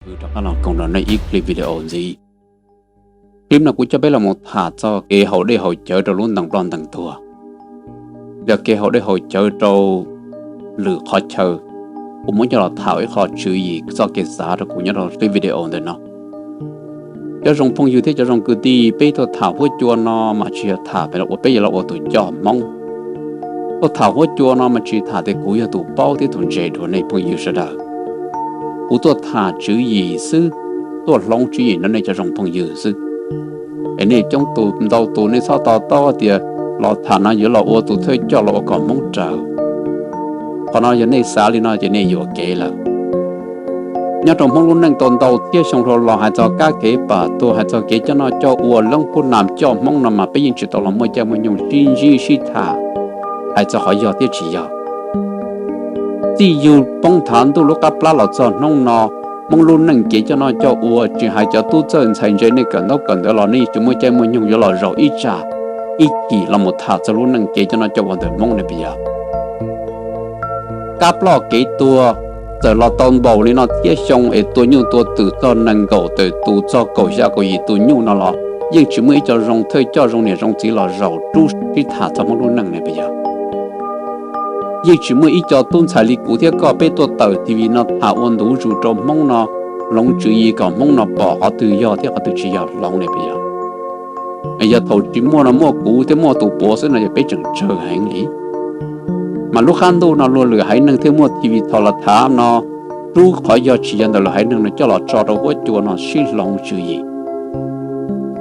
Rov qab los koom rau nej ib clip video ntxiv. Clip no kuv coj peb los mus tham txog kev haus dej haus cawv rau lub ntees ploj ntees tuag, los kev haus dej haus cawv rau lwm qhov chaw. Kuv muab coj los tham ua ib qho tswv yim txoj kev xav rau kuv nyob rau clip video ntawm no. Cov zoo phooj ywg thiab cov zoo kwv tij, peb tuaj tham huab cua no mas tsis yog tham peb los ua, peb yuav los ua tus coj Hmoob. Tuaj tham huab cua no mas tsis tham tias kuv yog tus paub thiab tus ntse dua nej phooj ywg sawv daws. Kuv tuaj tham tswv yim xwb, tuaj hloov tswv yim rau nej cov zoo phooj ywg xwb. Es nej coob tus ntau tus nej txhob to taub tias los tham no yuav los ua tus thawj coj los ua kom Hmoob raws. Qhov no yog nej xav li no ces nej yuam kev lawm. Nyob rau Hmoob lub neej tau ntau txhiab xyoo dhau los hais txog kab kev pam tuag, hais txog kev coj noj coj ua, loob phub nam coj Hmoob no mas peb yeej tsis tau los muaj caij muaj nyoog sib ntsib sib tham hais txog qhov yog thiab tsis yog. Txij yug poob thav ntuj lub qab plab los txog hnub no, Hmoob lub neej kev coj noj coj ua, tsis hais cov tub txawj ntxhais ntse nej kawm ntaub kawm ntawv los nej yeej tsis muaj caij muaj nyoog yuav los zaum ib tsam ib chim los mus tham txog lub neej kev coj noj coj ua ntawm Hmoob ne puas yog? Kab ploj kev tuag txawm los tau npaum li no txhiab xyoo es tua nyuj tua twm txog nees nkaum tawm tus txog kaum xya kaum yim tus nyuj no los yeej tsis muaj ib co zoo thawj coj zoo niam zoo txiv los zaum rub sib tham txog Hmoob lub neej ne puas yog? Yeej tsis muaj ib co tub ntxhais li kuv thiab koj peb tuaj tawm T V no tham ua ntu zus rau Hmoob no, hloov tswv yim kom Hmoob no pom qhov twg yog thiab qhov twg tsis yog hloov ne puas yog? Yog thaum tsis muaj no muaj kuv thiab muaj tus puav xwb no yog peb tseem tsawg heev li. Mas lub qab ntuj no luag lwm haiv neeg thiaj muaj T V thaum los tham no, rub qhov yog tsis yog ntawm lwm haiv neeg no coj los tso rau huab cua no sib hloov tswv yim.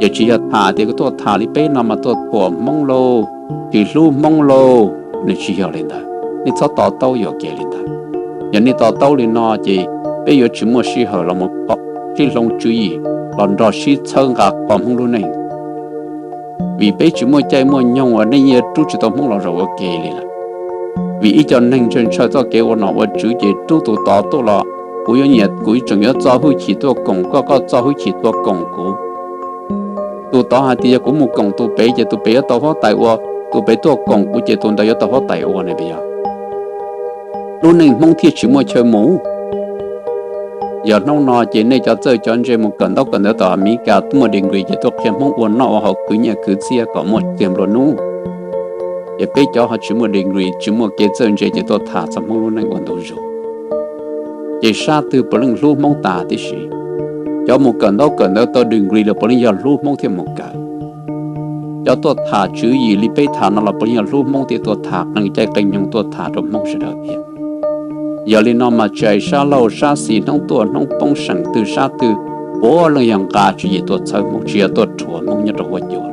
Ces tsis yog tham tias kuv tuaj tham li peb no mas tuaj thuam Hmoob lauj, tsis hlub Hmoob lauj, nws tsis yog li ntawd. Nej txhob to taub yuam kev li ntawd. Yog nej to taub li no ces peb yuav tsis muaj sij hawm los mus sib hloov tswv yim los nrog sib txhawb nqa qhov Hmoob lub neej. Vim peb tsis muaj caij muaj nyoog uas nej yeej rub tsis tau Hmoob los zaum ua ke li lawm. Vim ib co neeg ntshaw ntshaw txoj kev ua nom ua tswv ces rub tus tod tuaj los kuv yuav nyiam, kuv tseem yuav txo hwj chim tuaj koom koj, koj txo hwj chim tuaj koom kuv. Tus tod hais tias yog kuv mus koom tus pem ces tus pem yuav tau huab tais ua, tus pem tuaj koom kuv ces tus ntawd yuav tau huab tais ua ne puas yog? Lub neej Hmoob thiaj tsis muaj chaw mus. Yog hnub no ces nej cov txawj cov ntse mus kawm ntaub kawm ntawv tom Amelikas muaj degree ces tuaj qhia Hmoob ua noj ua haus khwv nyiaj khwv txiaj kom muaj txiag nplua nuj. Ces peb cov ho tsis muaj degree, tsis muaj kev txawj ntse ces tuaj tham txog Hmoob lub neej ua ntu zus. Ces sab twg puav leej hlub Hmoob tas tib si. Cov mus kawm ntaub kawm ntawv tau degree los puav leej yog hlub Hmoob thiaj mus kawm. Cov tuaj tham tswv yim li peb tham no los puav leej yog hlub Hmoob thiaj tuaj tham, qee caij qee nyoog tuaj tham rau Hmoob sawv daws thiab. Yog li no mas tsis hais sab laug sab xis, hnub tuaj hnub poob, seem twg sab twg, puav leej yog nqa tswv yim tuaj txhawb Hmoob, tsis yog tuaj rhuav Hmoob nyob rau huab cua.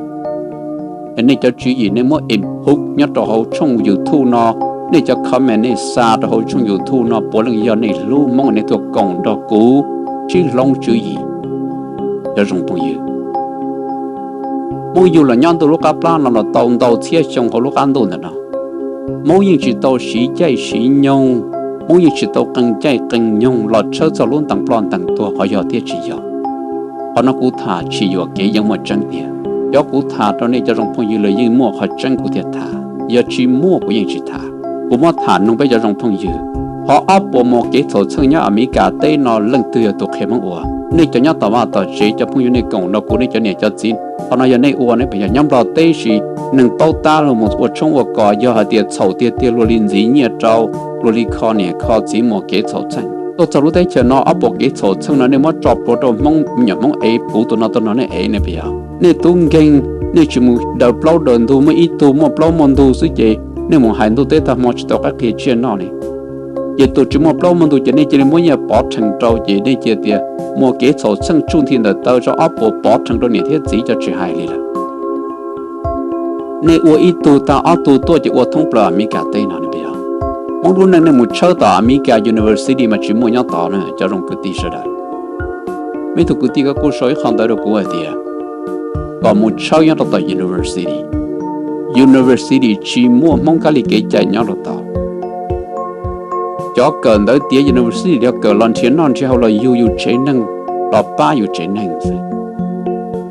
Es nej cov tswv yim nej muab input nyob rau hauv tshooj YouTube no, nej cov comment nej xa rau hauv tshooj YouTube no puav leej yog nej hlub Hmoob nej tuaj koom nrog kuv sib hloov tswv yim. Cov zoo phooj ywg, Hmoob yug los nyob ntuj lub qab plab no los tau ntau txhiab xyoo hauv lub qab ntuj ntawm no. Hmoob yeej tsis tau siv caij siv nyoog, Hmoob yeej tsis tau qee caij qee nyoog los tshawb txog lub ntees ploj ntees tuag qhov yog thiab tsis yog. Qhov no kuv tham tsis yuam kev, yeej muaj tseeb tiag. Cov kuv tham rau nej cov zoo phooj ywg los yeej muaj qhov tseeb kuv thiaj tham, yog tsis muaj kuv yeej tsis tham. Kuv muab tham nug peb cov zoo phooj ywg, qhov ob puas mus kev txhaum txheej nyob Amelikas teb no leej twg yog tus qhia Hmoob ua? Nej cov nyob tom vaj tom tsev, cov phooj ywg nej koom nrog kuv, nej cov niam cov txiv, qhov no yog nej ua ne puas yog? Nyob Nplog teb sis neeg paub tab luag mus ua tshoob ua kos, yog hais tias txhaum tiag tiag luag li ntxiv nyiaj rau, luag li kho niam kho txiv mus kev txhaum txheej. Tuaj txog lub teb chaws no ob puas kev txhaum txheej no nej muab tso plhuav rau Hmoob, me nyuam Hmoob ev puv tus no tus no nej ev ne puas yog? Nej tub nkeeg, nej tsis mus daws plaub daws ntug, muaj ib tug muaj plaub muaj ntug xwb ces nej mus hais ntuj teb tag hmo tsis tau qab qhia tsiaj noj li. Ces tus tsis muaj plaub muaj ntug ces nej cia li muab nyiaj pov rhees rau ces nej cia tias muaj kev txhaum txheej tsuj nthi ntawm taw tso ob puas pov rhees rau niam thiab txiv cov tsis hais li lawm. Nej ua ib tug tag ob tug tuaj ces ua thoob plaws Amelikas teb no ne puas yog? Hmoob lub neej nej mus tshawb tom Amelikas university mas tsis muaj nyob tod na cov zoo kwv tij sawv daws. Muaj ib tug kwv tij koj kuj sau ib qho ntawv rau kuv hais tias kom mus tshawb nyob rau tom university. University tsis muaj Hmoob kab li kev cai nyob rau tod. Cov kawm ntawv tiav university los kawm los nrhiav noj nrhiav haus los yug yus tsev neeg, los pab yus tsev neeg xwb.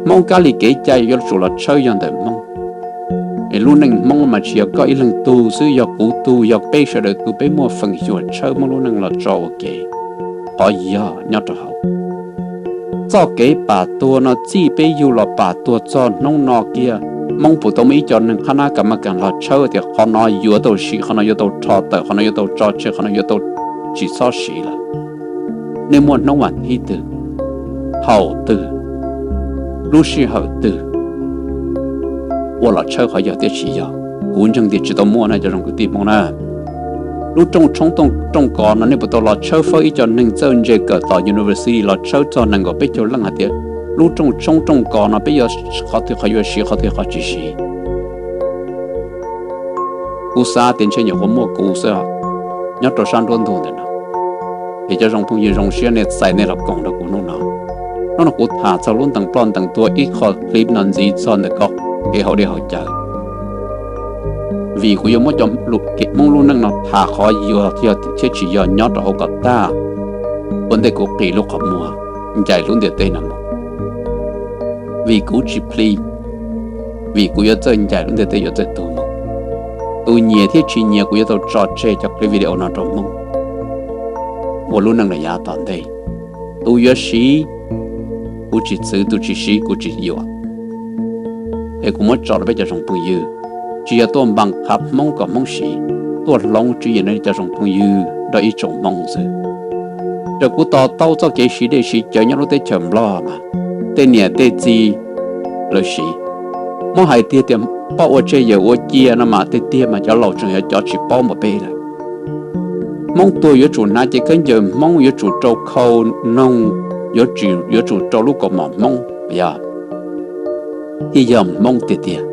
Hmoob kab li kev cai yuav tsum los tshawb yog ntawm Hmoob. Es lub neej Hmoob mas tsis yog koj ib leeg tug xwb, yog kuv tug, yog peb sawv daws tug, peb muaj feem xyuam tshawb Hmoob lub neej los tso ua ke. Qhov yog nyob rau hauv Txoj kev pam tuag no txij peb yug los pam tuag txog hnub no kiag, Hmoob puas tau muaj ib co neeg qhab nab kas mas kas los tshawb tias qhov no yuav tau siv, qhov no yuav tau rho tawm, qhov no yuav tau tso tseg, qhov no yuav tau tsis txhob siv lawm? Nej muaj hnub vas thib twg, thaum twg, lub sij hawm twg ua los tshawb qhov yog thiab tsis yog? Kuv ntseeg tias tsis tau muaj na cov zoo kwv tij Hmoob na. Lub rooj tshoob rooj kos no nej puas tau los tshawb fawb ib co neeg txawj ntse kawm tom university los tshawb txog nees nkaum peb caug leej hais tias lub rooj tshoob rooj kos no peb yuav qhov twg qhov yuav siv, qhov twg qhov tsis siv? Kuv xav tias ntshe nyuam qhuav muaj kuv xwb nyob rau sab nruab ntug ntawm no. Es cov zoo phooj ywg, zoo siab nej txais nej los koom rau kuv hnub no. Hnub no kuv tham txog lub ntees ploj ntees tuag ib qho clip no ntxiv txog ntawm kev haus dej haus cawv, vim kuv yuav muab cov Hmoob lub neej no tham qhov yuav thiab tsis yog nyob rau hauv kom tag ua ntej kuv qis lub qhov muag ncaim lub ntiaj teb no mus. Vim kuv tsis plig, vim kuv yuav txawj ncaim lub ntiaj teb yuav txawj tuag mus. Tus nyiam thiab tsis nyiam kuv yuav tau tso tseg cov clip video no rau Hmoob ua lub neej los yav tom ntej. Tus yuav siv kuv tsis txwv, tus tsis siv kuv tsis yuam. Es kuv muab tso rau peb cov zoo phooj ywg, tsis yog tuaj npas qhav Hmoob kom Hmoob siv, tuaj hloov tswv yim no cov zoo phooj ywg nrog ib tsoom Hmoob xwb. Raws kuv to taub txoj kev siv dej siv cawv nyob lub teb chaws Nplog mas tej niam tej txiv lawv siv. Muab hais tiag tias poj ua tseg yawm ua cia no mas tiag tiag mas cov laus tseem yog cov tsis paub npaum peb lawm. Hmoob tuag yuav tsum hnav cev khaub ncaws Hmoob, yuav tsum rau khau noog, yuav tsum rau lub kaus mom Hmoob, yog thiaj yog Hmoob tiag tiag.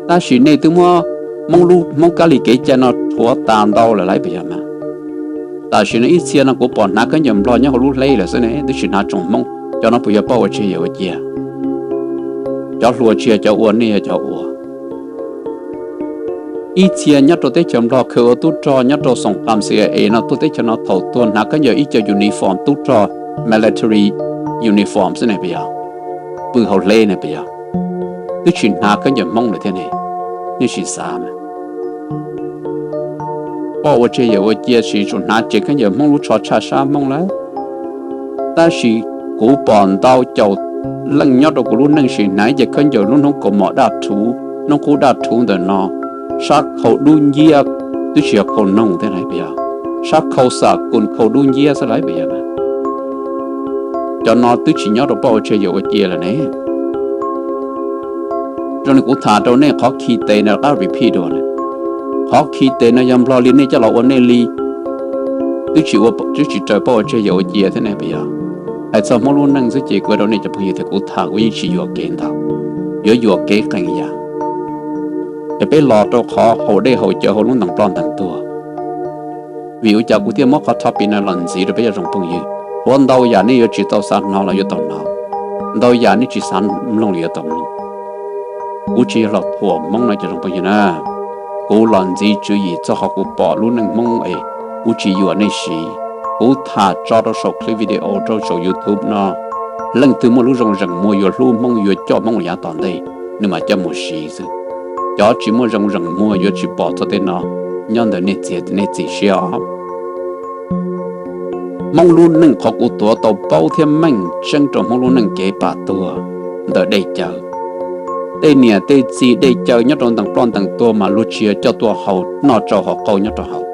Tab sis nej twb muab Hmoob kab li kev cai no rhuav tas ntau lawm lauj, puas yog mas? Tam sim no ib txhia no kuv pom hnav khaub ncaws Nplog nyob hauv lub hleb lawm xwb ne, twb tsis hnav tsoom Hmoob. Cov no puas yog poj ua tseg yawm ua cia? Cov hluas tsis yog cov ua, nej yog cov ua. Ib txhia nyob rau teb chaws Nplog khaws ua tub rog nyob rau xoom qas C I A no tuaj teb chaws no thaum tuag hnav khaub ncaws ib co uniform tub rog, military uniform xwb ne puas yog? Pw hauv hleb ne puas yog? Twb tsis hnav khaub ncaws Hmoob lawm thiab ne. Nej sim xav mas, poj ua tseg yawm ua cia siv tsum hnav cev khaub ncaws Hmoob lub tsho tshaj sab Hmoob lawm. Tab sis kuv pom ntau caum leej nyob rau kuv lub neej sim hnav ib ce khaub ncaws lub hnub kaus mom daj rhuv, hnub qub daj rhuv ntawm no, sab khau dub nciab, twb tsis yog khau noog thiab lauj, puas yog? Sab khau xam kus khau dub nciab xwb lauj, puas yog? Cov no twb tsis nyob rau poj ua tseg yawm ua cia lawm ne. Zoo li kuv tham rau nej qhov khi tes no rov qab repeat dua na. Qhov khi tes no yog Nplog li nej coj los ua nej li, twb tsis ua, twb tsis raws poj ua tseg yawm ua cia thiab ne puas yog? Hais txog Hmoob lub neej xwb ces kuv rau nej cov phooj ywg tias kuv tham kuv yeej tsis yuam kev ntau, yuav yuam kev qee yam. Es peb los rau qhov haus dej haus cawv hauv lub ntees ploj ntees tuag, vim ua cas kuv thiaj muab qhov topic no los ntxiv rau peb cov zoo phooj ywg. Qhuav ntau yam nej yuav tsis tau xav hnov los yuav tau hnov, ntau yam nej tsis xav mloog los yuav tau mloog. Kuv tsis yog los thuam Hmoob no cov zoo phooj ywg na. Kuv los ntxiv tswv yim txog qhov kuv pom lub neej Hmoob es kuv tsis yuam nej siv. Kuv tham tso rau saum clip video rau saum YouTube no, leej twg muaj lub zoo zeem muag yuav hlub Hmoob yuav coj Hmoob los yav tom ntej, nws mam coj mus siv xwb. Cov tsis muaj zoo zeem muag yuav tsis pom txog tej no nyob ntawm nej txiv, nej txiv siab os. Hmoob lub neej qhov kuv tuav tau paub thiab meej tseeb rau Hmoob lub neej kev pam tuag ntawm dej cawv. Tej niam tej txiv dej cawv nyob rau ntees ploj ntees tuag mas luag tsis yog coj tuaj haus noj tsau hauv qau nyob rau hauv.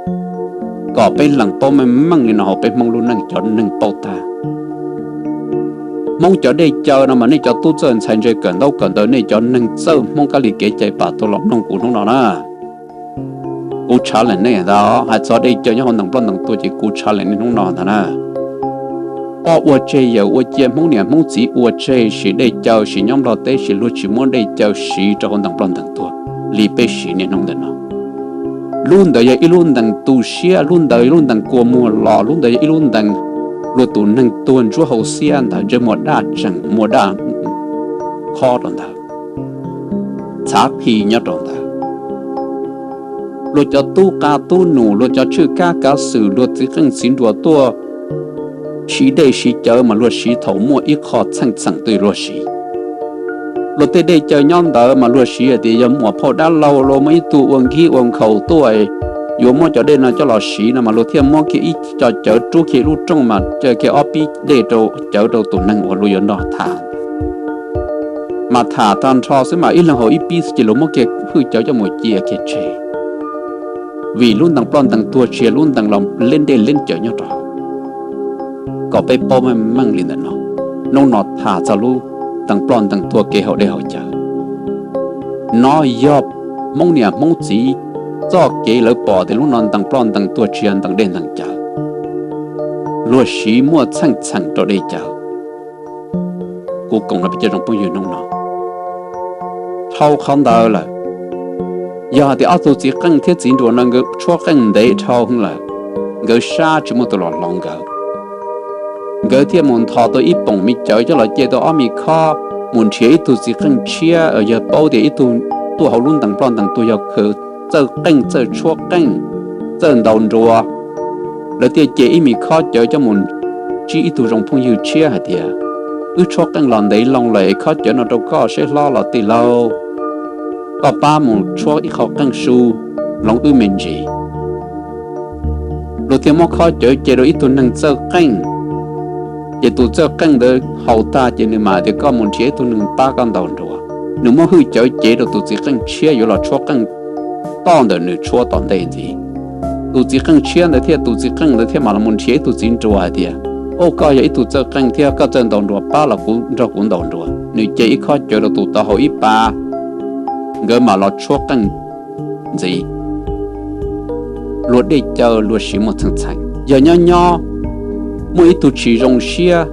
Kom peb lees paub meej meej li no hauv peb Hmoob lub neej cov neeg paub tag. Hmoob cov dej cawv no mas nej cov tub txawj ntxhais ntse kawm ntaub kawm ntawv, nej cov neeg txawj Hmoob kab li kev cai pam tuag los mloog kuv hnub no na. Kuv challenge nej ntag, hais txog dej cawv nyob hauv ntees ploj ntees tuag ces kuv challenge nej hnub no ntag na. Poj ua tseg yawm ua cia, Hmoob niam Hmoob txiv ua tseg siv dej cawv siv nyob Nplog teb, sis luag tsis muab dej cawv siv rau hauv ntees ploj ntees tuag li peb siv niaj hnub ntawm no. Lub ntawd yog ib lub ntees tu siab, lub ntawd yog lub ntees kua muag los, lub ntawd yog ib lub ntees luag tus neeg tuag ntsuab hau xiab ntawd, ntsej muag daj tseem muaj daj khob rau ntawd, txhav phi nyob rau ntawd. Luag cov tub qa tub num, luag cov tshwj kab kav xwm, luag txiv qeej txiv nruas tuaj siv dej siv cawv mas luag siv thaum muaj ib qho txheej txheem twg luag siv. Luag tej dej cawv nyob ntawd mas luag siv hais tias yog muam phauj dab laug, luag muaj ib tug ua nkig ua nkhaus tuaj, yuav muab cov dej no coj los siv no mas luag thiaj muab kiag ib co cawv rub kiag ib lub rooj mas cia kiag ob pib dej rau cawv rau tus neeg uas luag yuav nrog tham. Mas tham tag nrho xwb mas ib leeg haus ib pib xwb ces luag muab kiag hwj cawv coj mus cia kiag tseg, vim lub ntees ploj ntees tuag tsis yog lub ntees los leb dej leb cawv nyob rau hauv. Kom peb paub meej meej li ntawm no, hnub no tham txog lub ntees ploj ntees tuag kev haus dej haus cawv. No yog Hmoob niam Hmoob txiv txoj kev lawv pom tias lub no ntees ploj ntees tuag tsis yog ntees dej ntees cawv, luag siv muaj txheej txheem rau dej cawv. Kuv koom no peb cov zoo phooj ywg hnub no, dhau qhov ntawd lawm, yog hais tias ob tug txiv qeej thiab txiv nruas no nkawd tshuab qeej ntev dhau lawm, nkawd sab tsis muaj tus los hloov nkawd, nkawd thiaj mus nthos tau ib poom me cawv coj los ce tau ob me khob mus nrhiav ib tug txiv qeej tshiab, yog paub tias ib tug tuaj hauv lub ntees ploj ntees tuag yog khaws txawj qeej txawj tshuab qeej, txawj ntaus nruas. Lawv thiaj ce ib me khob cawv coj mus ntsib ib tug zoo phooj ywg tshiab hais tias, wb tshuab qeej los ntev loo lawm es khob cawv no rau koj seb hlob los tij laug, koj pab mus tshuab ib qho qeej su hloov wb me ntsis. Luag thiaj muab khob cawv ce rau ib tug neeg txawj qeej, ces tus txawj qeej ntawd haus tag ces nws mam tias koj mus nrhiav ib tug neeg pab koj ntaus nruas. Nws muab hwj cawv cev rau tus txiv qeej tshiab yuav los tshuab qeej toj ntawm nws tshuab tom ntej ntxiv. Tus txiv qeej tshiab ntawd thiab tus txiv qeej ntawd thiaj mam los mus nrhiav ib tug txiv nruas hais tias, o, koj yog ib tug txawj qeej thiab koj txawj ntaus nruas, pab los kuv nrog kuv ntaus nruas. Nws ce ib khob cawv rau tus tod haus ib pas, nkawd mam los tshuab qeej ntxiv. Luag dej cawv luag siv muaj txheej txheem. Yog nyob nyob muaj ib tug tsis zoo siab,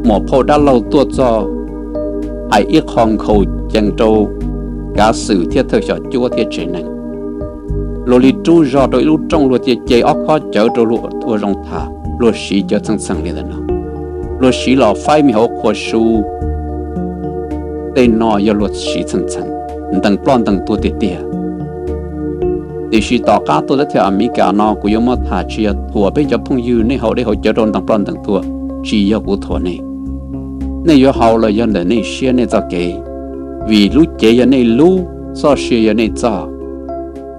muam phauj dab laug tuaj txog hais ib qho nkhaus cees rau kav xwm thiab thawj xyom cuab thiab tsev neeg. Luag li rub zog rau ib lub rooj luag thiaj ce ob khob cawv rau luag ua zoo tham, luag siv cawv txheej txheem li ntawm no. Luag siv los faib me hauv qhua su, tej no yog luag siv txheej txheem, ntees ploj ntees tuag tiag tiag. Tiam sis tom qab tuaj teb chaws Amelikas no kuv yuav muab tham tsis yog thuam peb cov phooj ywg nej haus dej haus cawv rau ntees ploj ntees tuag, tsis yog kuv thuam nej. Nej yuav haus los yog ntawm nej siab nej txoj kev, vim lub cev yog nej lub, txoj sia yog nej txoj,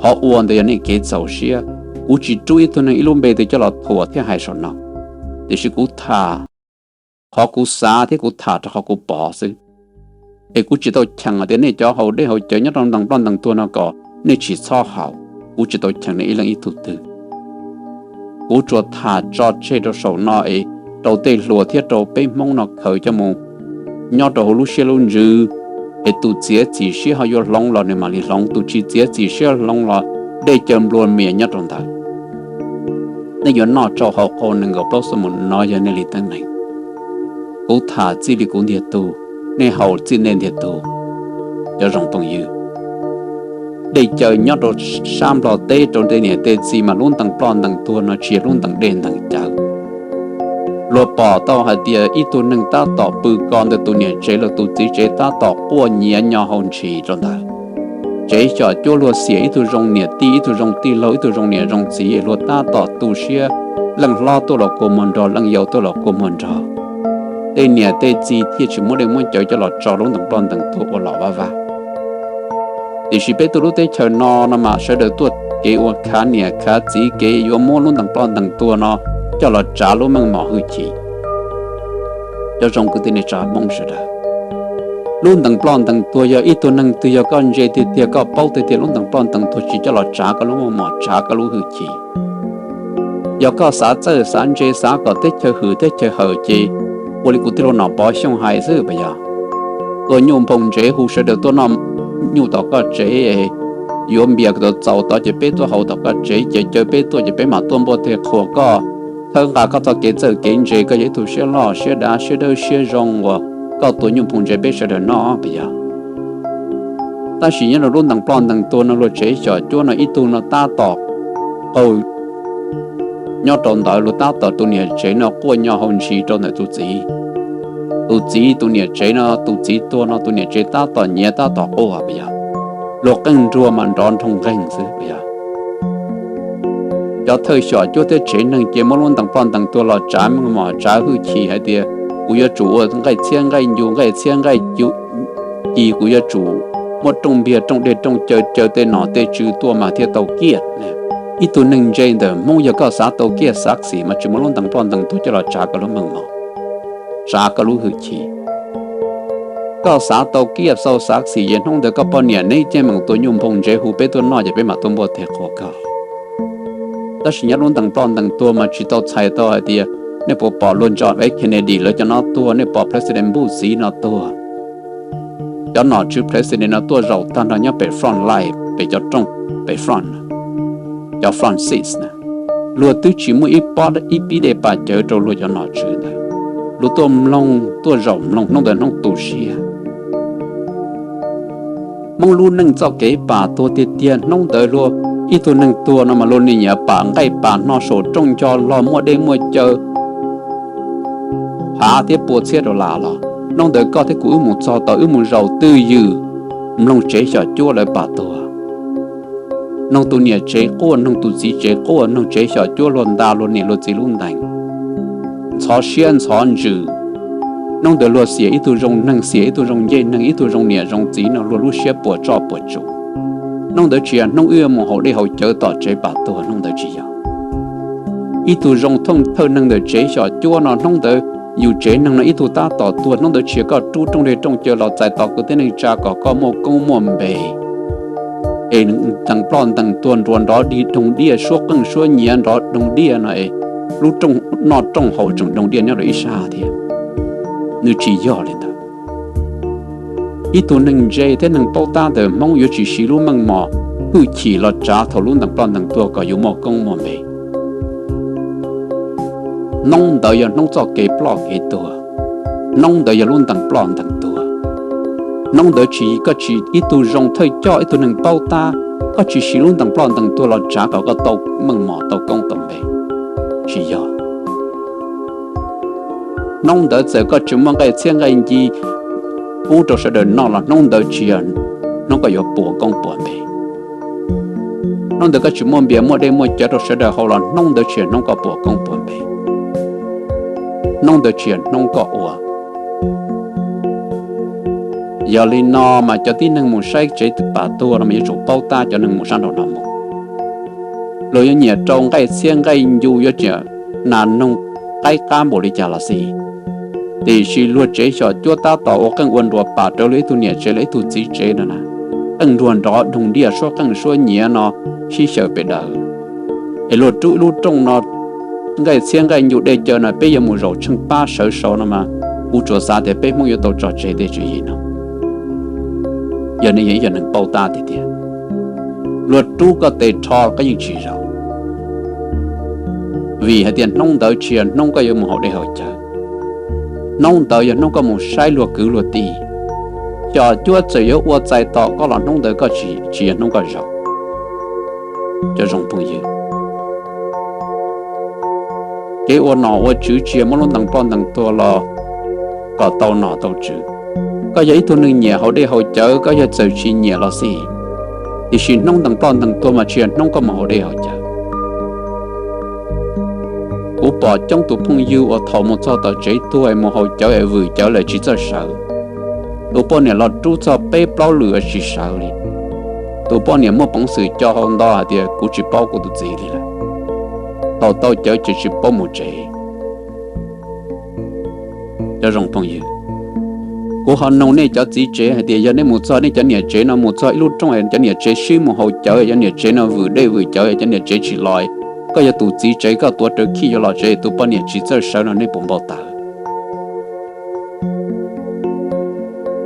qhov ua ntawd yog nej kev txaus siab. Kuv tsis rub ib tug neeg ib lub npe twg coj los thuam thiab hais saum no, tiam sis kuv tham qhov kuv xav thiab kuv tham rau qhov kuv pom xwb. Es kuv tsis tau cheem tias nej cov haus dej haus cawv nyob rau ntees ploj ntees tuag no kom nej tsis txhob haus, kuv tsis tau cheem nej ib leej ib tug twg. Kuv tsuas tham tso tseg rau saum no es rau tej hluas thiab rau peb Hmoob no khaws coj mus nyob rau hauv lub siab lub ntsws, es tus txiav txim siab ho yuav hloov los nws mam li hloov, tus tsis txiav txim siab hloov los dej cawv nplua mias nyob rau ntawd. Nej yuav noj tsau haus qau nees nkaum plaub xuab moos no yog nej li teeb meem. Kuv tham txij li kuv ntiag tug, nej haus txij nej ntiag tug. Cov zoo phooj ywg, dej cawv nyob rau sab Nplog teb rau tej niam tej txiv mas lub ntees ploj ntees tuag no tsis yog lub ntees dej ntees cawv. Luag pom tau hais tias ib tug neeg tab tom pw ko ntawm tus niam tsev los tus txiv tsev tab tom quaj nyiav nyo hau ntshis rau ntawd. Tsev xyom cuab luag xiam ib tug zoo niam tij ib tug zoo tij laug ib tug zoo niam zoo txiv luag tab tom tu siab, leej hlob tuaj los kua muag nrog leej yau tuaj los kua muag nrog. Tej niam tej txiv thiaj tsis muab dej muab cawv coj los tso lub ntees ploj ntees tuag ua los vaj vag. Tiam sis peb tuaj lub teb chaws no no mas sawv daws tuaj kev ua khav niam khav txiv kev yuav muab lub ntees ploj ntees tuag no coj los tsav lub meej mom hwj chim. Cov zoo kwv tij neej tsa Hmoob sawv daws, lub ntees ploj ntees tuag yog ib tug neeg twg yog koj ntse tiag tiag koj paub tiag tiag lub ntees ploj ntees tuag tsis coj los tsav koj lub meej mom tsav koj lub hwj chim. Yog koj xav txawj xav ntse xav kom teb chaws hwm teb chaws hawm ces ua li kuv tij laug Nom Pov Xyooj hais xwb puas yog? Tua nyuj nphoo ntsev hu sawv daws tuaj noj nyuj tom koj tsev, yuav npias txaus tod ces peb tuaj haus tom koj tsev, ces caw peb tuaj ces peb mam tuaj npuaj teg qhuas koj, thawb nqa koj txoj kev txawj kev ntse, koj yog ib tug siab loj siab dav siab dawb siab zoo uas koj tua nyuj nphoo ntsev peb sawv daws noj puas yog? Tab sis nyob rau lub ntees ploj ntees tuag no luag tsev xyom cuab no ib tug no tab tom qaug nyob rau ntawd luag tab tom tus niam tsev no quaj nyo hau ntshis rau ntawm tus txiv. Tus txiv tus niam tsev no tus txiv tuag no tus niam tsev tab tom nyiav tab tom quaj puas yog? Luag qeej nruas mas nrov nroo nqeeg xwb puas yog? Cov thawj xyom cuab thiab tsev neeg ces muab lub ntees ploj ntees tuag los tsav meej mom tsav hwj chim hais tias kuv yuav tsum ua nqaij txhiab nqaij ncu nqaij txhiab nqaij ci, kuv yuav tsum muab rooj npiag rooj dej rooj cawv cawv tej nom tej tswv tuaj mas thiaj tau kiaj. Ib tug neeg ntse ntawm Hmoob yog koj xav tau kiaj xav xim mas tsis muaj lub ntees ploj ntees tuag coj los tsav koj lub meej mom, tsav koj lub hwj chim. Koj xav tau kiaj tau xav xim ces hnub ntawd koj poj niam neb yeej meem tua nyuj nphoo ntsev hu peb tuaj noj ces peb mam tuaj npuaj teg qhuas koj. Tab sis nyob lub ntees ploj ntees tuag mas tsis tau txhais tau hais tias nej puas pom luag ntso F. Kennedy lawv cov no tuag, nej pom President Bush txiv no tuag. Cov nom tswv President no tuaj zaum tag nrho nyob pem front line, pem cov rooj, pem front, cov front seat na. Luag twb tsis muaj ib pob ib pib dej pas cawv rau luag cov nom tswv ntawd. Luag tuaj mloog, tuaj zaum mloog, hnub ntawd hnub tu siab. Hmoob lub neej txoj kev pam tuag tiag tiag, hnub ntawd luag ib tug neeg tuag no mas luag nim nyiam pam nqaij pam hno saum rooj ncho los muaj dej muaj cawv, phav thiab pua txhiab rau las los. Hnub ntawd koj thiab kuv wb mus txog tau, wb mus zaum twj ywm mloog tsev xyom cuab lawv pam tuag, mloog tus niam tsev quaj, mloog tus txiv tsev quaj, mloog tsev xyom cuab luag nta luag niam luag txiv lub ntees, ntxhov siab ntxhov ntsws. Hnub ntawd luag xiam ib tug zoo neeg, xiam ib tug zoo ncej neeg, ib tug zoo niam zoo txiv no luag lub siab puas tsoj puas tsuv. Hnub ntawd tsis yog hnub wb mus haus dej haus cawv tom tsev pam tuag, hnub ntawd tsis yog. Ib tug zoo thooj thawj neeg ntawm tsev xyom cuab no hnub ntawd yus tsev neeg no ib tug tab tom tuag, hnub ntawd tsis yog koj rub rooj dej rooj cawv los txais tos kwv tij neej tsa kom koj muaj koob muaj npe, es ntees ploj ntees tuag nruas nrov dig doog diaj, suab qeej suab nyiav nrov doog diaj no es lub rooj noj rooj haus tseem doog diaj nyob rau ib sab thiab. Nws tsis yog li ntawd. Ib tug neeg ntse thiab neeg paub tab ntawm Hmoob yuav tsis siv lub meej mom hwj chim los tsav thaum lub ntees ploj ntees tuag kom yuav muaj koob muaj npe. Hnub ntawd yog hnub txoj kev ploj kev tuag, hnub ntawd yog lub ntees ploj ntees tuag. Hnub ntawd tsis, koj tsis ib tug zoo thawj coj ib tug neeg paub tab, koj tsis siv lub ntees ploj ntees tuag los tsav kom koj tau meej mom tau koob tau npe, tsis yog. Hnub ntawd txawm koj tsis muaj nqaij txhiab nqaij nci pub rau sawv daws noj los hnub ntawd tsis yog hnub koj yuav puas koob puas npe. Hnub ntawd koj tsis muaj npias muaj dej muaj cawv rau sawv daws haus los hnub ntawd tsis yog hnub koj puas koob puas npe. Hnub ntawd tsis yog hnub koj ua. Yog li no mas cov tib neeg mus saib tsev pam tuag no mas yuav tsum paub tab cov neeg mus sab nraum no mus. Luag yuav nyiam rau nqaij txhiab nqaij ncu, yuav tseem nas noog qaib qab npaum li cas los xij, tiam sis luag tsev xyom cuab tab tom ua qeej ua nruas pam rau luag ib tug niam tsev los ib tug txiv tsev no na, qeej nruas nrov doog diaj, suab qeej suab nyiav no sib xyaw pes daws, es luag rub ib lub rooj no nqaij txhiab nqaij ncu dej cawv no peb yuav mus zaum tsheej pab sawv saud no mas kuv tsuas xav tias peb Hmoob yuav tau tso tseg tej tswv yim no. Yog nej yog ib yog neeg paub tab tiag tiag, luag rub koj tes rho koj yeej tsis zaum, vim hais tias hnub ntawd tsis yog hnub koj yuav mus haus dej haus cawv. Hnub ntawd yog hnub koj mus saib luag kwv luag tij. Xyom cuab txawm yuav ua txais tos koj los hnub ntawd koj tsis, tsis yog hnub koj zaum. Cov zoo phooj ywg, kev ua nom ua tswv tsis yog muab lub ntees ploj ntees tuag los kom tau nom tau tswv. Koj yog ib tug neeg nyiam haus dej haus cawv, koj yog txawm tsis nyiam los xij, tiam sis hnub ntees ploj ntees tuag mas tsis yog hnub koj mus haus dej haus cawv. Kuv pom coob tus phooj ywg uas thaum mus txog tom tsev tuag es mus haus cawv es vwm cawv lawm tsis txawj sawv. Tus poj niam los rub txog peb plaub lwm tsis sawv li. Tus poj niam muaj peev xwm co hau nto hais tias kuv tsis paub kuv tus txiv li lawm. Thaum tau cawv ces tsis paub mus tsev. Cov zoo phooj ywg, kuv ho nug nej cov txiv tsev hais tias yog nej mus txog nej cov niam tsev no mus txog ib lub rooj es cov niam tsev sib mus haus cawv, cov niam tsev no vwm dej vwm cawv, cov niam tsev tsis los, koj yog tus txiv tsev koj tuav rawv khij yuav los tsev, tus poj niam tsis txawj sawv no nej puas npau taws?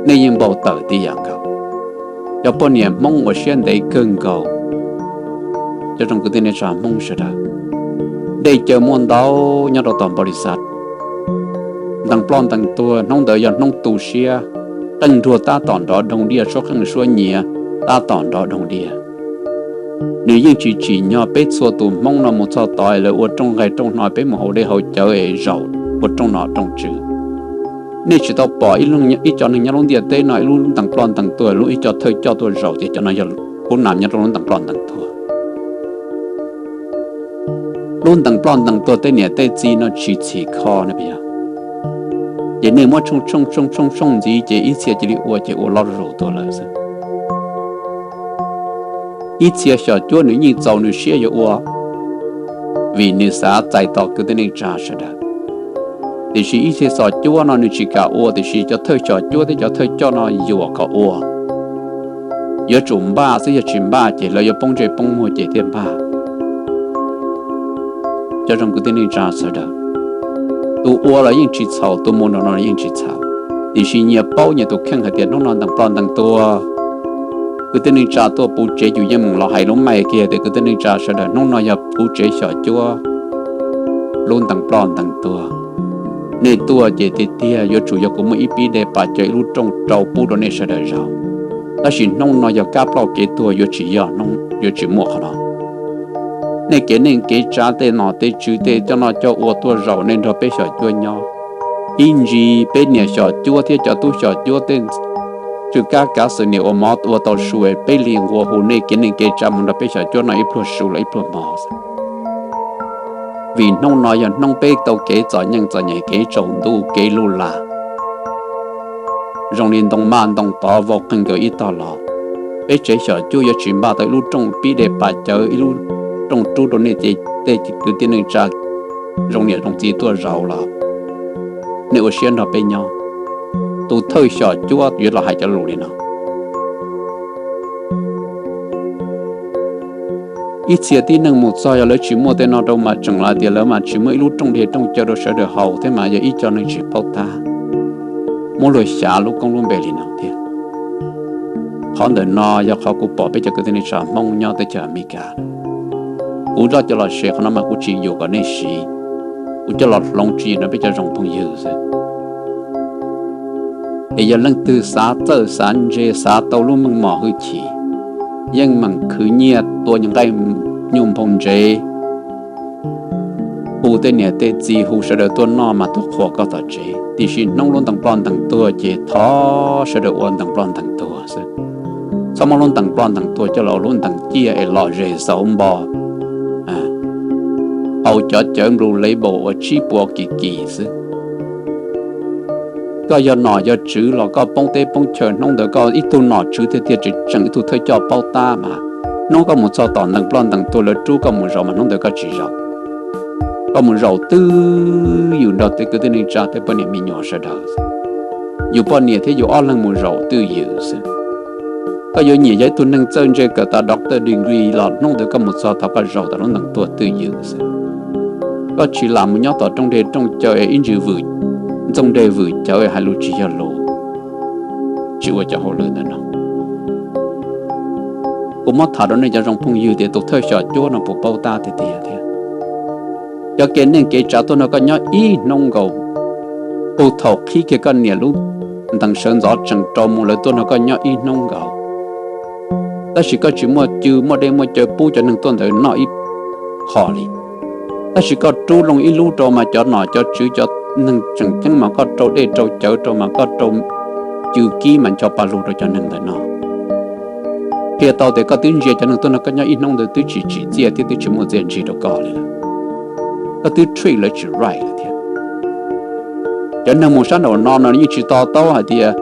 Nej yeej npau taws tib yam nkaus. Cov poj niam Hmoob ua siab ntev kawg nkaus. Cov zoo kwv tij neej tsa Hmoob sawv daws, dej cawv muaj ntau nyob rau tom npau li xav. Ntees ploj ntees tuag hnub ntawd yog hnub tu siab, qeej nruas tab tom nrov doog diaj, suab qeej suab nyiav tab tom nrov doog diaj. Nws yeej tsis tsim nyog peb txhua tus Hmoob no mus txog tod es lawv ua rooj nqaij rooj hno, peb mus haus dej haus cawv es zaum ua rooj nom rooj tswv. Nej tsis tau pom ib co neeg nyob lub ntiaj teb no ib lub ntees ploj ntees tuag, lub ib co thawj coj tuaj zaum tias cov no yog khub nam nyob rau lub ntees ploj ntees tuag. Lub ntees ploj ntees tuag tej niam tej txiv no tsis txhim kho ne, ces nej muab tshooj tshooj tshooj tshooj ntxiv ces ib txhia cia li ua ces ua loj zuj zus tuag lawm xwb. Ib txhia xyom cuab nws yeej txaus nws siab yuav ua, vim nws xav txais tos kwv tij neej tsa sawv daws. Tiam sis ib txhia xyom cuab no nws tsis kam ua, tiam sis cov thawj xyom cuab thiab cov thawj coj no yuam kom ua. Yuav tsum npaj xwb, yog tsis npaj ces lawv yuav poob ntsej poob muag ces thiaj npaj. Cov zoo kwv tij neej tsa sawv daws, tus ua los yeej tsis txhaum, tus mus nraum no los yeej tsis txhaum, tiam sis nyias paub nyias tus kheej hais tias hnub no ntees ploj ntees tuag. Kwv tij neej tsa tuaj puv tsev yus yeej meem los hais lub maij kiag tias kwv tij neej tsa sawv daws, hnub no yog puv tsev xyom cuab lub ntees ploj ntees tuag. Nej tuaj ces tiag tiag yuav tsum yog kuv muaj ib pib dej pas cawv ib lub rooj rau pub rau nej sawv daws zaum. Tab sis hnub no yog kab ploj kev tuag, yuav tsis yog, yuav tsis muaj qhov no. Nej kev neej kev tsav tej nom tej tswv tej coj noj coj ua tuaj zaum, nej nrog peb xyom cuab nyob. Ib ntsis peb niam xyom cuab thiab cov tub xyom cuab tej tsw kab kav xwm niam ua mov ua tau su, peb li nqua hu nej kev neej kev tsav mus nrog peb xyom cuab noj ib pluag su los ib pluag mov xwb. Vim hnub no yog hnub peb tau kev txom nyem txom nyem, kev tsaus ntuj kev luj lam, zoo li ntoo maj ntoo tov vau qeeg nkaus ib tog los. Peb tsev xyom cuab yuav tsis npaj tau ib lub rooj pib dej pas cawv ib lub rooj rub rau nej tej kwv tij neej tsa zoo niam zoo txiv tuaj zaum los nej ua siab nrog peb nyob. Tus thawj xyom cuab yuav los hais cov lus li no. Ib txhia tib neeg mus txog yog lawv tsis muaj tej no rau mas tseem los tias lawv mas tsis muaj ib lub rooj dej rooj cawv rau sawv daws haus thiab mas yog ib co neeg tsis paub tab, muab luag xyav lub koob lub npe li no thiab. Qhov ntawm no yog qhov kuv pom peb cov kwv tij neej tsa Hmoob nyob teb chaws Amelikas. Kuv coj cov los share qhov no mas kuv tsis yuam kom nej siv, kuv coj los hloov tswv yim rau peb cov zoo phooj ywg xwb. Es yog leej twg xav txawj xav ntse xav tau lub meej mom hwj chim, yeej meem khwv nyiaj tua nqaij nyuj nphoo ntsev, hu tej niam tej txiv hu sawv daws tuaj noj mas tuaj qhuas koj tom tsev. Tiam sis hnub lub ntees ploj ntees tuag ces thov sawv daws ua ntees ploj ntees tuag xwb. Txhob muab lub ntees ploj ntees tuag coj los ua lub ntees ciaj es lom zem xauv npo, haus cov cawv Blue Label uas tsib puas kim kim xwb. Koj yog nom yog tswv los koj poob teb poob chaw hnub ntawd koj ib tug nom tswv tiag tiag tseem tseem ib tug thawj coj paub tab mas hnub koj mus txog tom ntees ploj ntees tuag lawv rub koj mus zaum mas hnub ntawd koj tsis zaum. Koj mus zaum twj ywm nrog tej kwv tij neej tsa tej poj niam me nyuam sawv daws, yus poj niam thiab yus ob leeg mus zaum twj ywm xwb. Koj yuav nyiam yog ib tug neeg txawj ntse kawm tas doctor degree los hnub ntawd koj mus txog thaum koj zaum tas lub ntees tuag twj ywm xwb. Koj tsis lam mus nyob tom rooj dej rooj cawv es ib ntsis vwm ntxooj dej vwm cawv hais lus tsis yog lus, tsis ua cov hauj lwm ntawm no. Kuv muab tham rau nej cov zoo phooj ywg tias tus thawj xyom cuab no puas paub tab tiag tiag thiab. Cov kev neej kev tsav tuaj nrog koj nyob ib hnub nkaus, puag thaum qhib kiag koj niam lub ntees sawv ntxov tseem rau mus lawv tuaj nrog koj nyob ib hnub nkaus. Tab sis koj tsis muaj cw muaj dej muaj cawv pub cov neeg tuaj ntawd noj ib qho li. Tab sis koj rub loo ib lub rau mas cov nom cov tswv cov neeg tseem ceeb mas koj rau dej rau cawv rau mas koj rau cw kib mas ncho pa lug rau cov neeg ntawd no. Qhia tau tias koj twb ntsia cov neeg tuaj nrog koj nyob ib hnub ntawd twb tsis tsim txiaj thiab twb tsis muaj txiaj ntsig rau koj li lawm. Koj twb treat lawv tsis right lawm thiab. Cov neeg mus sab nraum no no yeej tsis to taub hais tias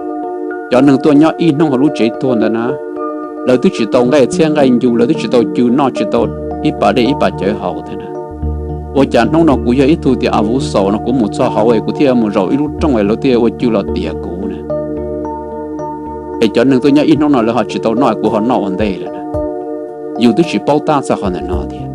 cov neeg tuaj nyob ib hnub hauv lub tsev tuag ntawd na, lawv twb tsis tau nqaij txhiab nqaij ncu, lawv twb tsis tau cw noj, tsis tau ib pas dej ib pas cawv haus thiab na. Ua cas hnub no kuv yog ib tug tias a vuv xaus no kuv mus txog hauv es kuv thiaj mus zaum ib lub rooj es lawv thiaj ua cw los tiam kuv na? Es cov neeg tuaj nyob ib hnub no lawv ho tsis tau noj es kuv ho noj ua ntej lawm na? Yus twb tsis paub tab txog qhov ntawm no thiab.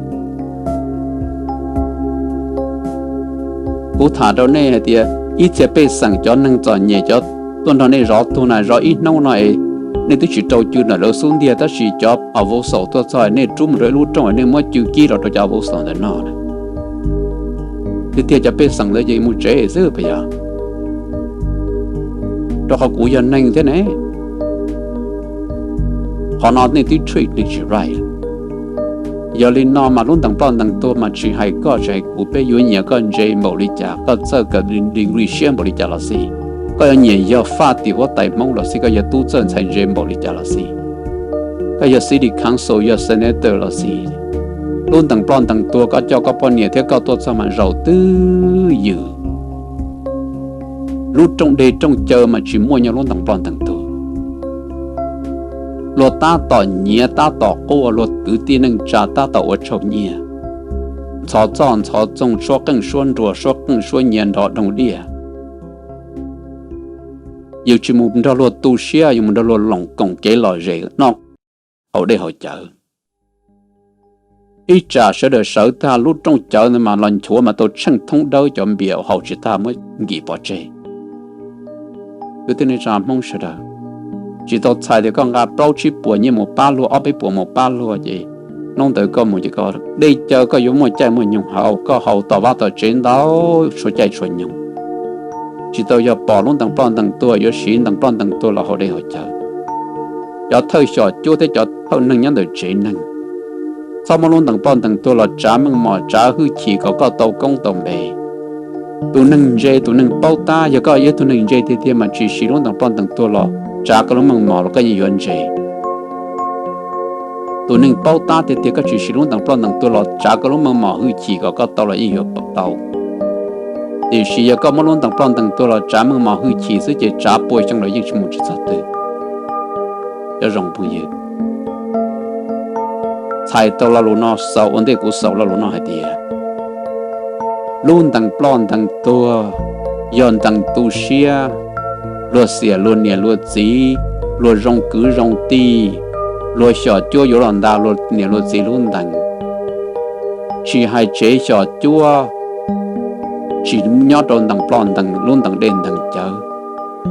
Kuv tham rau nej hais tias ib txhia pej xeem cov neeg txom nyem cov tuaj nrog nej zov tuag na, zov ib hnub no es nej twb tsis rau cw ntawm lawv xub ntiag, tab sis cov a vuv xaus tuaj txog nej rub mus rau ib lub rooj es nej muab cw kib los rau cov a vuv xaus ntawd noj na. Tiag tiag cov pej xeem ntawd ces mus tsev xwb puas yog? Rau qhov kuv yog neeg thiab ne. Qhov no nej twb treat nej tsis right. Yog li no mas lub ntees ploj ntees tuag mas tsis hais koj tsis hais kuv, peb yuav nyiam koj ntse npaum li cas, koj txawj kawm degree siab npaum li cas los xij, koj yuav nyiam yog faj tim huab tais Hmoob los xij, koj yog tub txawj ntxhais ntse npaum li cas los xij, koj yog city council yog senator los xij, lub ntees ploj ntees tuag koj coj koj poj niam thiab koj tuaj txog mas zaum twj ywm. Lub rooj dej rooj cawv mas tsis muaj nyob lub ntees ploj ntees tuag. Luag tab tom nyiav tab tom quaj, luag kwv tij neej tsa tab tom ua tsaug nyiaj, ntxhov txoj ntxhov txoog, suab qeej suab nruas, suab qeej suab nyiav nrov doog diaj. Yus tsis mus nrog luag tu siab, yus mus nrog luag loos koom kev lom zem noj haus dej haus cawv. Ib tsam sawv daws sawv tag lub rooj cawv ntawd mas los nchuav mas tau tsheej thoob dawb, cov npias haus tsis tag muab nkim pov tseg. Kwv tij neej tsa Hmoob sawv daws, tsis tau txhais tias koj nqa plaub tsib puas nyiaj mus pab luag, ob peb puas mus pab luag ces hnub ntawd koj mus ces koj dej cawv koj yuav muaj caij muaj nyoog haus, koj haus tom vaj tom tsev ntau txhua caij txhua nyoog. Tsis tau yog pom lub ntees ploj ntees tuag yuav siv ntees ploj ntees tuag los haus dej haus cawv. Cov thawj xyom cuab thiab cov thawj neeg nyob ntawm tsev neeg, txhob muab lub ntees ploj ntees tuag los tsav meej mom tsav hwj chim kom koj tau koob tau npe. Tus neeg ntse tus neeg paub tab, yog koj yog ib tug neeg ntse tiag tiag mas tsis siv lub ntees ploj ntees tuag los tsav koj lub meej mom los koj yeej yuav ntse. Tus neeg paub tab tiag tiag koj tsis siv lub ntees ploj ntees tuag los tsav koj lub meej mom hwj chim kom koj tau los yeej yuav tau. Tiam sis yog koj muab lub ntees ploj ntees tuag los tsav meej mom hwj chim xwb ces tsav pua xyoo los yeej tsis mus tsis txog twg. Cov zoo phooj ywg, txhais tau lo lus no xaus ua ntej kuv xaus lo lus no hais tias lub ntees ploj ntees tuag yog ntees tu siab. Luag xiam luag niam luag txiv, luag zoo kwv zoo tij, luag xyom cuab yuav los nta luag niam luag txiv lub ntees. Tsis hais tsev xyom cuab tsis nyob rau ntees ploj ntees lub ntees dej ntees cawv,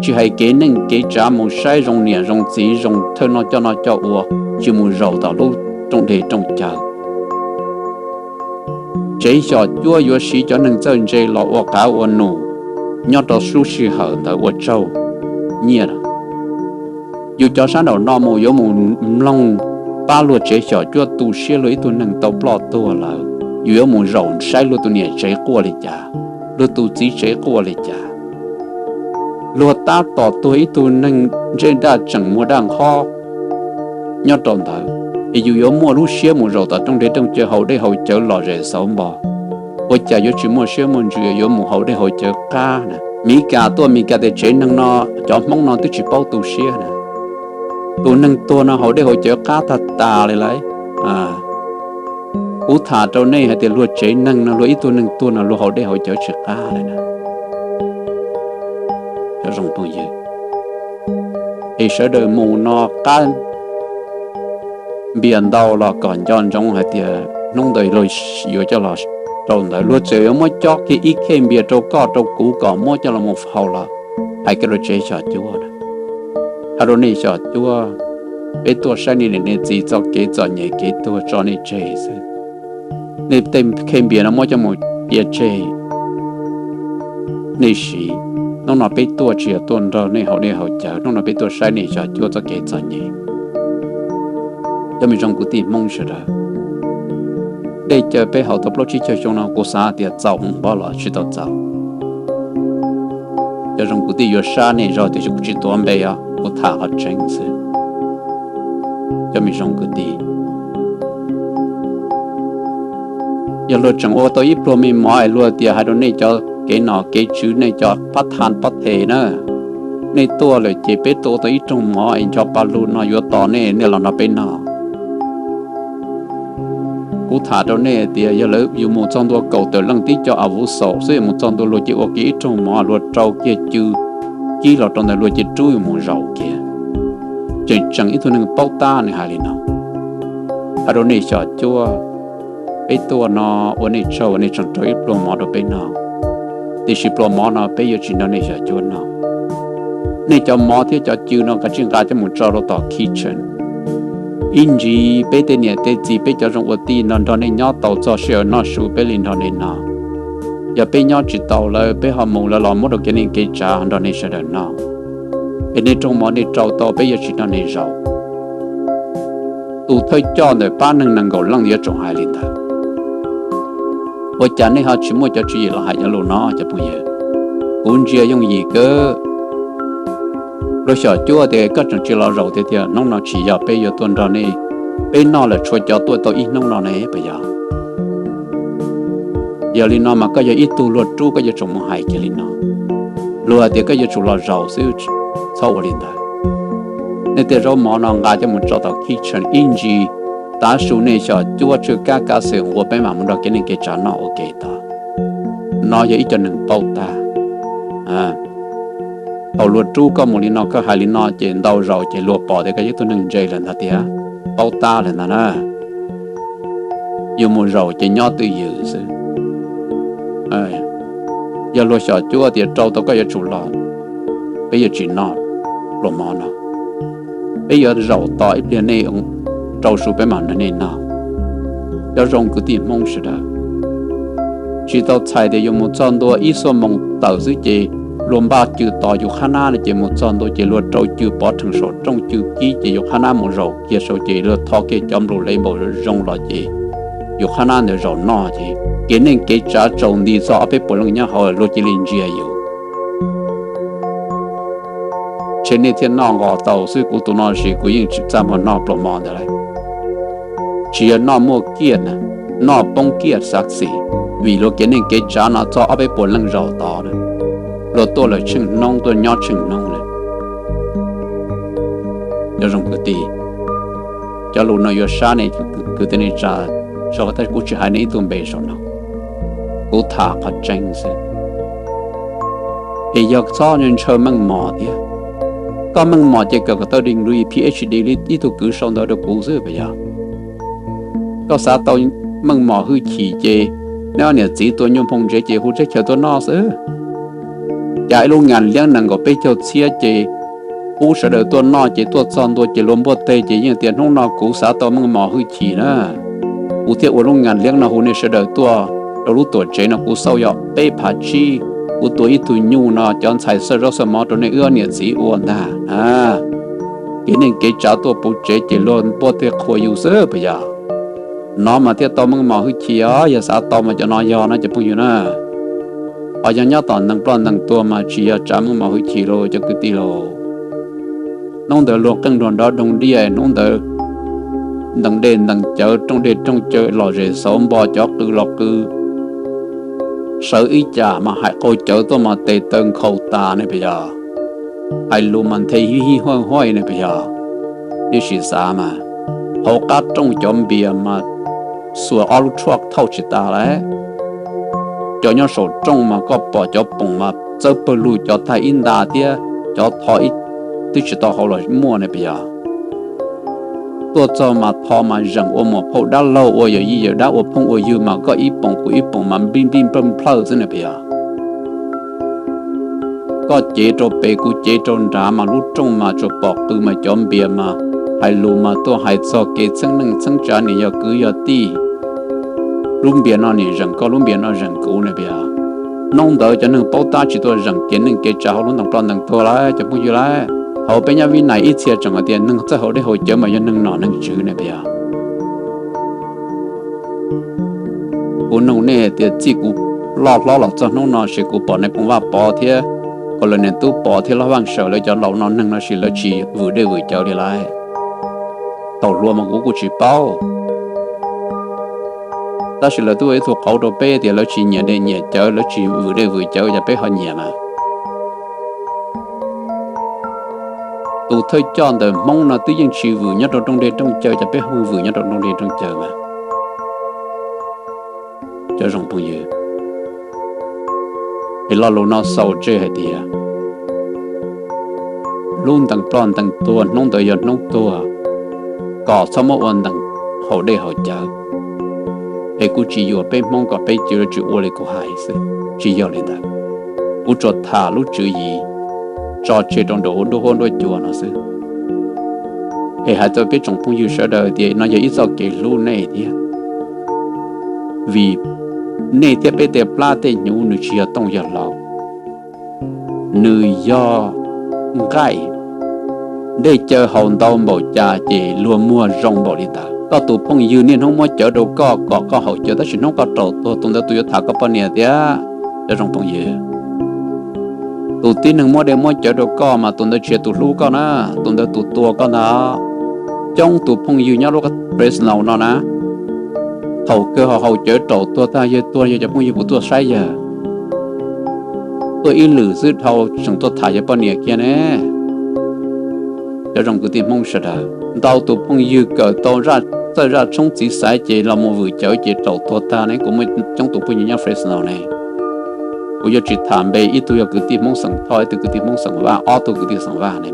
tsis hais kev neej kev tsav mus saib zoo niam zoo txiv zoo thawj noj coj noj coj ua tsis mus zaum tom lub rooj dej rooj cawv. Tsev xyom cuab yuav siv cov neeg txawj ntse los ua qav ua num nyob rau lub sij hawm ntawd ua tsaug nyiaj. Yus cov sab nraum no mus yuav mus mloog pab luag tsev xyom cuab tu siab luag ib tug neeg tau ploj tuag lawm, yus yuav mus zaum saib luag tus niam tsev quaj li cas, luag tus txiv tsev quaj li cas. Luag tab tom tuag ib tug neeg ntsej daj tseem muag daj nqhob nyob rau ntawd, es yus yuav muaj lub siab mus zaum tom rooj dej rooj cawv haus dej haus cawv lom zem xauv npo. Ua cas yuav tsis muaj siab muaj ntsws yuav mus haus dej haus cawv qab na? Mis Kas tuaj Mis Kas tias tsev neeg no cov Hmoob no twb tsis paub tu siab na. Tus neeg tuag no haus dej haus cawv qab tag tas li lauj. Kuv tham rau nej hais tias luag tsev neeg no luag ib tug neeg tuag no luag haus dej haus cawv tsis qab li na. Cov zoo phooj ywg, es sawv daws mus no qab npias ntau los kom nco ntsoov hais tias hnub ntawd yuav coj los rau ntawd luag txawm yuav muab cob kiag ib khej npias rau koj rau kuv kom muab coj los mus haus los hais kiag rau tsev xyom cuab na. Hais rau nej xyom cuab, peb tuaj saib nej niam nej txiv txoj kev txom nyem kev tuag tso nej tseg xwb. Nej tej khej npias no muab coj mus cia tseg, nej siv. Hnub no peb tuaj tsis yog tuaj nrog nej haus dej haus cawv, hnub no peb tuaj saib nej xyom cuab txoj kev txom nyem. Cov me zoo kwv tij Hmoob sawv daws, dej cawv peb haus tau plaub tsib caug xyoo no kuv xav tias txaus mus npab los tsis tau txaus. Cov zoo kwv tij, yuav sab nej zog tiam sis kuv tsis tuav npe os, kuv tham qhov tseeb xwb. Cov me zoo kwv tij, yog luag tseem ua tau ib pluag me mov es luag tias hais rau nej cov kev nom kev tswv nej cov pab tha pab them na, nej tuaj lawm ces peb tuaj ua tau ib rooj mov es ncho pa lug no yuav tos nej, nej los nrog peb noj. Kuv tham rau nej tias yog lawv yus mus txog ntua kaum tawm leej tib co a vuv xaum xwb, yus mus txog ntua luag cia ua kiag ib rooj mov, luag rau kiag cw kib los rau ntawd luag cia rub yus mus zaum kiag. Tseem tseem ib tug neeg paub tab nws hais li no. Hais rau nej xyom cuab, peb tuaj no ua nej tsaug uas nej tseem rau ib pluag mov rau peb noj, tiam sis pluag mov no peb yuav tsis nrog nej xyom cuab noj. Nej cov mov thiab cov cw no kav tsij nqa coj mus tso rau tom kitchen. Ib ntsis peb tej niam tej txiv peb cov zoo ua tij no nrog nej nyob tau txog sij hawm noj su peb li nrog nej noj. Yog peb nyob tsis tau lawm peb ho mus lawm los muab rau kev neej kev tsav nrog nej sawv daws noj. Es nej rooj mov nej rau tau peb yuav tsis nrog nej zaum. Tus thawj coj ntawm pab neeg nees nkaum leej yuav tsum hais li ntawd. Ua cas nej ho tsis muaj cov tswv yim los hais cov lus no cov phooj ywg? Kuv ntsia yooj yim kawg. Luag xyom cuab tias koj tseem tsis los zaum tiag tiag, hnub no tsis yog peb yuav tuaj nrog nej, peb noj lawm tshuav cov tuaj tau ib hnub no ne puas yog? Yog li no mas koj yog ib tug luag rub koj yuav tsum mus hais kiag li no. Luag hais tias koj yuav tsum los zaum xwb, txhob ua li ntawd. Nej tej zaub mov no nqa coj mus tso tom kitchen ib ntsis, tav su nej xyom cuab tsw kab kav xwm nqua peb mam mus nrog kev neej kev tsav noj ua ke tod. No yog ib co neeg paub tab. Thaum luag rub koj mus li no koj hais li no ces ntau zaus ces luag pom tias koj yog ib tug neeg ntse lawm ntag tias paub tab lawm ntag na. Yus mus zaum ces nyob twj ywm xwb. Yog luag xyom cuab tias rau tau koj yuav tsum los, peb yuav tsis noj pluas mov no. Peb yuav zaum tos ib pliag nej rau su peb mam nrog nej noj. Cov zoo kwv tij Hmoob sawv daws, tsis tau txhais tias yus mus txog ntua ib xuab moos tawm xwb ces luag npaj cw tos yus qhab nab no ces mus txog ntua ces luag rau cw pov rhees saum rooj cw kib ces yus qhab nab mus zaum kiag saud ces luag tho kiag cov nplooj lev npaum zoo los ces yus qhab nab ntawd zaum noj ces kev neej kev tsav tsaus nti txog ob peb puas leej nyob hauv luag cia li ntsia yus. Ntshe nej thiaj noj nqos tau xwb, kuv tus no sis kuv yeej tsis txaj muag noj pluas mov ntawd lawm. Tsis yog noj muaj kiaj na, noj poob kiaj xav xis, vim luag kev neej kev tsav no txog ob peb puas leej zaum tod na, luag tuaj lawm tsheej hnub tuaj nyob tsheej hnub lawm. Cov zoo kwv tij, cov lus no yuav sab nej kwv tij neej tsa, tab sis kuv tsis hais nej ib tug npe saum no, kuv tham qhov tseeb xwb. Es yog txhob ntshaw meej mom thiab. Koj meej mom ces kawm kom tau degree PhD li ib tug kwv sau ntawv rau kuv xwb puas yog? Koj xav tau meej mom hwj chim ces neb ob niam txiv tua nyuj nphoo ntsev ces hu teb chaws tuaj noj xwb. Cas ib lub ngam liab nees nkaum peb caug txhiab ces pub sawv daws tuaj noj ces tuaj txog ntua ces luag npuaj teg ces yeej tias hnub no kuv xav tau meej mom hwj chim na, kuv thiaj ua lub ngam liab no hu nej sawv daws tuaj rau lub tuam tsev no, kuv xauj yog peb phav tsib, kuv tua ib tug nyuj no cov ntxhais xawj zaub xawj mov rau nej wb ob niam txiv ua ntag. Kev neej kev tsav tuaj puv tsev ces luag npuaj teg qhuas yus xwb puas yog? No mas thiaj tau meej mom hwj chim os, yog xav tau mas cov no yog no cov phooj ywg na. Ho yog nyob tom ntees ploj ntees tuag mas tsis yog tsav meej mom hwj chim lauj cov kwv tij lauj. Hnub ntawd luag qeej nrog nrov doog diaj, hnub ntawd ntees dej ntees cawv, rooj dej rooj cawv, lom zem xauv npo, cov qw los qw, sawv ib cag mas hais qau cawv tuaj mas tes taw nkhaus tas ne puas yog? Hais lus mas nthe hij hij huaj huaj ne puas yog? Nej sim xav mas, hauv qab rooj cov npias mas xuas ob lub tshuaj thauj tsis tas lawm. Cov nyob saum rooj mas koj pom cov poom mas txawb pawg lug, cov tag ib nta thiab cov tho twb tsis tau hau los muaj ne puas yog? Tuaj txog mas tho mas zeem ua muam phauj dab laug, ua yawm yij yawm dab, ua phooj ua ywg mas koj ib poom kuv ib poom mas nplij nplij nplawj nplawj xwb ne puas yog? Koj cev rau pem kuv cev rau nrad mas lub rooj mas tsuas pom qw mas cov npias mas hais lus mas tuaj hais txog kev txheeb neej txheeb tsav, niam yog kwv yog tij, lub npias no niam zeem koj, lub npias no zeem kuv ne puas yog? Hnub ntawd cov neeg paub tab tsis tuaj zeem kev neej kev tsav hauv lub ntees ploj ntees tuag lawm cov phooj ywg lawm. Thaum peb nyob Vib Nais ib txhia tseem hais tias neeg txawj haus dej haus cawv mas yog neeg nom neeg tswv ne puas yog? Kuv nug nej tias txij kuv loj hlob los txog hnub no sis kuv pom Nais Phoo Vaj Pov thiab Kaus Lim Niam Tub Pov thiab Laj Vaaj Sawm lawv cov laus no neeg no sis lawv tsis vwm dej vwm cawv li lawm? Thaum hluas mas kuv kuj tsis paub, tab sis lawv twb ua ib tug qauv rau peb tias lawv tsis nyiam dej nyiam cawv, lawv tsis vwm dej vwm cawv, cas peb ho nyiam mas? Tus thawj coj ntawm Hmoob no twb yeej tsis vwm nyob rau rooj dej rooj cawv, cas peb ho vwm nyob rau rooj dej rooj cawv mas? Cov zoo phooj ywg, es lo lus no xaus tseg hais tias lub ntees ploj ntees tuag hnub ntawd yog hnub tuag, kom txhob muab ua ntees haus dej haus cawv. Es kuv tsis yuam peb Hmoob kom peb cia li tsis ua li kuv hais xwb, tsis yog li ntawd. Kuv tsuas tham lub tswv yim tso tseg rau nraum nruab huab nruab cua no xwb. Es hais rau peb tsoom phooj ywg sawv daws tias no yog ib txoj kev hlub nej thiab, vim nej thiab peb tej plab tej hnyuv nws tsis yog tooj yog hlau, nws yog nqaij. Dej cawv haus ntau npaum cas ces luag muag zoo npaum li ntawd. Koj tus phooj ywg niaj hnub muab cawv rau koj kom koj haus cawv, tab sis hnub koj raug tuag tus ntawd tus yuav tham koj poj niam tiag. Cov zoo phooj ywg, tus tib neeg muab dej muab cawv rau koj mas tus ntawd tsis yog tus hlub koj na, tus ntawd tus tua koj ntag. Coob tus phooj ywg nyob lub Fresno no na, thaum kawg ho haus cawv raug tuag tag, yawg tuag yawg cov phooj ywg puas tuaj saib yawg? Tuaj ib lwm xwb dhau tseem tuaj tham yawg poj niam kiag ne. Cov zoo kwv tij Hmoob sawv daws, ntau tus phooj ywg kawm tau zaj, txawj zaj tshoob txiv xaiv ces los mus vwm cawv ces raum tuag tag ne. Kuv muaj coob tus phooj ywg nyob Fresno ne, kuv yuav tsis tham npe, ib tug yog kwv tij Hmoob xeem Thoj, ib tug kwv tij Hmoob xeem Vaj, ob tug kwv tij xeem Vaj ne.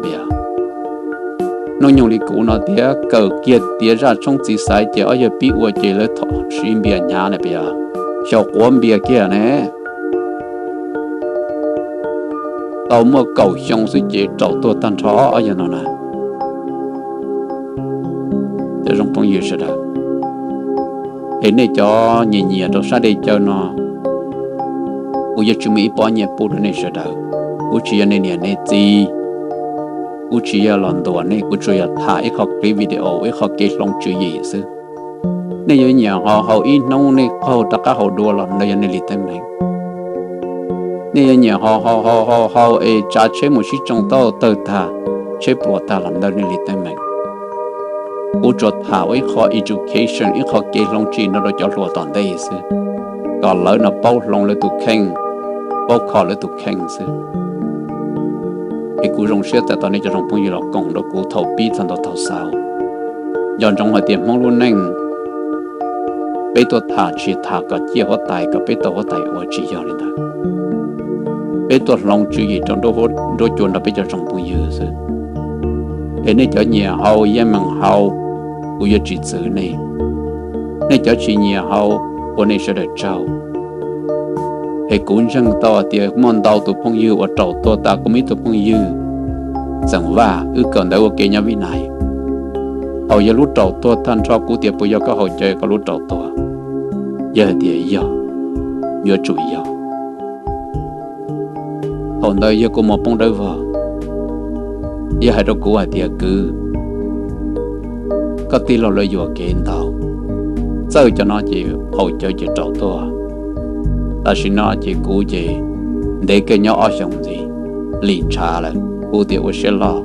Hnub nyoog li kuv no tias kawm kiag tiav zaj tshoob txiv xaiv ces ob yawg pib ua ces lawv thom siv npias hnyav ne, xyaum quav npias kiag ne. Tau muaj kaum xyoo xwb ces raum tuag tag nrho ob yawg no na. Cov zoo phooj ywg sawv daws, es nej cov nyiam nyiam rau sab dej cawv no, kuv yuav tsis muaj ib pob nyiaj pub rau nej sawv daws. Kuv tsis yog nej niam nej txiv, kuv tsis yog los ntuas nej, kuv tsuas yog tham ib qho clip video, ib qho kev hloov tswv yim xwb. Nej yuav nyiam ho hau ib hnub nej qaug rov qab haus dua los ntawd yog nej li teeb meem. Nej yuav nyiam ho hau hau hau hau es tsav tsheb mus sib tsoo taub hau tawg tag, tsheb pluav tag los ntawd nej li teeb meem. Kuv tsuas tham ua ib qho education, ib qho kev hloov tswv yim no rau cov hluas tom ntej xwb, kom lawv no paub hloov lawv tus kheej, paub kho lawv tus kheej xwb. Es kuv zoo siab txais tos nej cov zoo phooj ywg los koom rau kuv thaum pib txog ntua thaum xaus. Nco ntsoov hais tias Hmoob lub neej, peb tuaj tham tsis tham kom ciaj huab tais, kom peb tau huab tais ua, tsis yog li ntawd. Peb tuaj hloov tswv yim rau nruab cua nrog peb cov zoo phooj ywg xwb. Es nej cov nyiam hau yeej meem hau, kuv yuav tsis txwv nej. Nej cov tsis nyiam hau, ua nej sawv daws tsaug. Es kuv ntseeg tau tias muaj ntau tus phooj ywg uas raum tuag tas, kuv muaj ib tug phooj ywg xeem Vaj, wb kawm ntawv ua ke nyob Vib Nais, thaum yog lub raum tuag tag nrho, kuv tias puas yog koj haus cawv koj lub raum tuag? Yawg hais tias yog, yuav tsum yog. Thaum ntawd yawg kua muag poob dawb vog, yawg hais rau kuv hais tias kwv, koj tij laug lawv yuam kev ntau, txawj cov no ces haus cawv ces raum tuag. Tam sim no ces kuv ces ntev kawg nyob ob xyoos ntxiv, lim ntshav lawm. Kuv tias ua siab loj,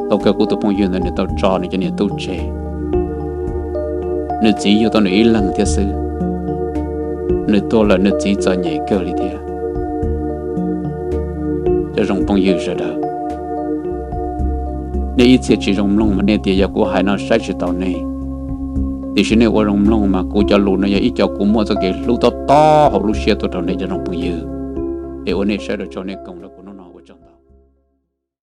tau kawg kuv tus phooj ywg ntawd nws tau tso nws cov niam tub tseg. Nws txiv yug tau nws ib leeg thiab xwb, nws tuag lawm nws txiv txom nyem kawg li thiab. Cov zoo phooj ywg sawv daws, nej ib txhia tsis zoo mloog mas nej tias yog kuv hais no saib tsis taus nej, tiam sis nej ua zoo mloog mas kuv cov lus no yog ib co kuv muaj txoj kev hlub tob tob hauv lub siab tuaj rau nej cov zoo phooj ywg, es ua nej sawv daws tsaug, nej koom rau